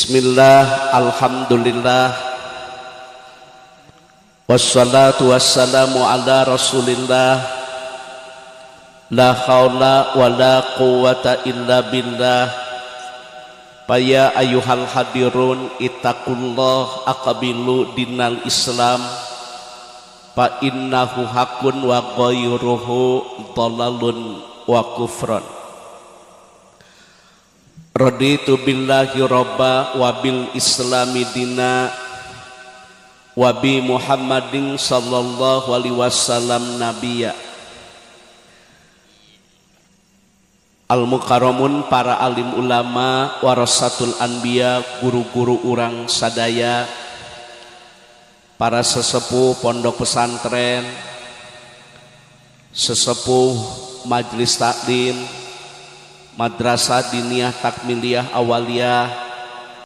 Bismillah, alhamdulillah, wassalatu wassalamu ala rasulillah. La khawla wa la quwata illa billah. Paya ayuhal hadirun ittaqullah aqbilu dinal islam fa innahu hakun wa ghayruhu dhalalun wa kufran. Raditu billahi rabba wa bil islami dina wa bi Muhammadin sallallahu alaihi wasallam nabiyya. Al mukarramun para alim ulama warasatul anbiya guru-guru urang sadaya, para sesepuh pondok pesantren, sesepuh majelis taklim, madrasah diniyah takmiliyah awaliyah,